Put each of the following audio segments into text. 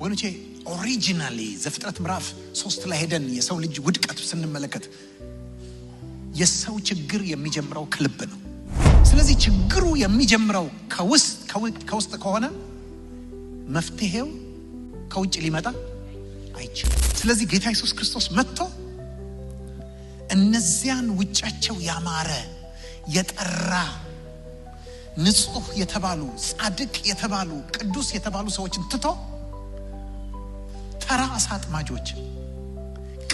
ወገኖቼ originally ዘፍጥረት ምዕራፍ 3 ላይ ሄደን የሰው ልጅ ውድቀት ስንመለከት የሰው ችግር የሚጀምረው ከልብ ነው። ስለዚህ ችግሩ የሚጀምረው ከውስጥ ከሆነ መፍትሄው ከውጭ ሊመጣ አይችልም። ስለዚህ ጌታ ኢየሱስ ክርስቶስ መጥቶ እነዚያን ውጫቸው ያማረ የጠራ ንጹህ የተባሉ ጻድቅ የተባሉ ቅዱስ የተባሉ ሰዎችን ትቶ ተራ አሳ አጥማጆችን፣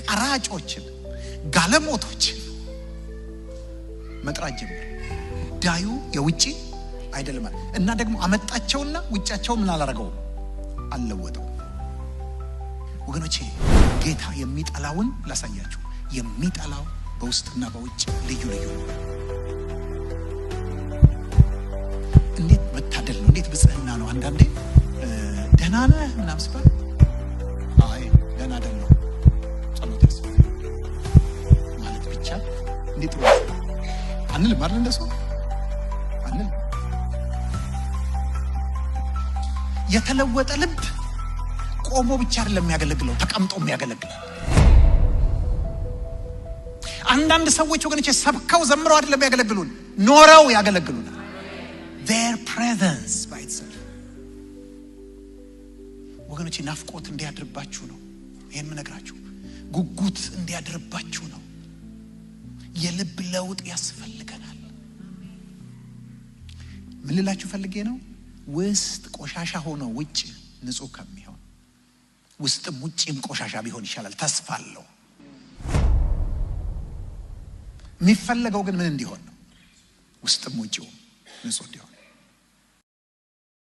ቀራጮችን፣ ጋለሞቶችን መጥራት ጀመረ። ዳዩ የውጪ አይደለም እና ደግሞ አመጣቸውና ውጫቸው ምን አላረገውም? አልለወጠው። ወገኖቼ ጌታ የሚጠላውን ላሳያችሁ። የሚጠላው በውስጥና በውጭ ልዩ ልዩ ነው። እንዴት መታደል ነው! እንዴት ብጽህና ነው! አንዳንዴ ደህና ነህ ምናምን ሲባል አይ ደህና አይደለሁም ጸሎት ያስፈልጋል ማለት ብቻ እንዴት ጥሩ አንልም አይደል? እንደሰው አንልም። የተለወጠ ልብ ቆሞ ብቻ አይደለም የሚያገለግለው፣ ተቀምጦ የሚያገለግለው። አንዳንድ ሰዎች ወገኖቼ ሰብከው ዘምረው አይደለም ያገለግሉን፣ ኖረው ያገለግሉናል። Their presence by itself። ወገኖቼ ናፍቆት እንዲያድርባችሁ ነው ይሄን የምነግራችሁ። ጉጉት እንዲያድርባችሁ ነው። የልብ ለውጥ ያስፈልገናል። ምን ልላችሁ ፈልጌ ነው? ውስጥ ቆሻሻ ሆኖ ውጭ ንጹህ ከሚሆን ውስጥም ውጭም ቆሻሻ ቢሆን ይሻላል። ተስፋ አለው። የሚፈለገው ግን ምን እንዲሆን ነው? ውስጥም ውጭው ንጹህ እንዲሆን።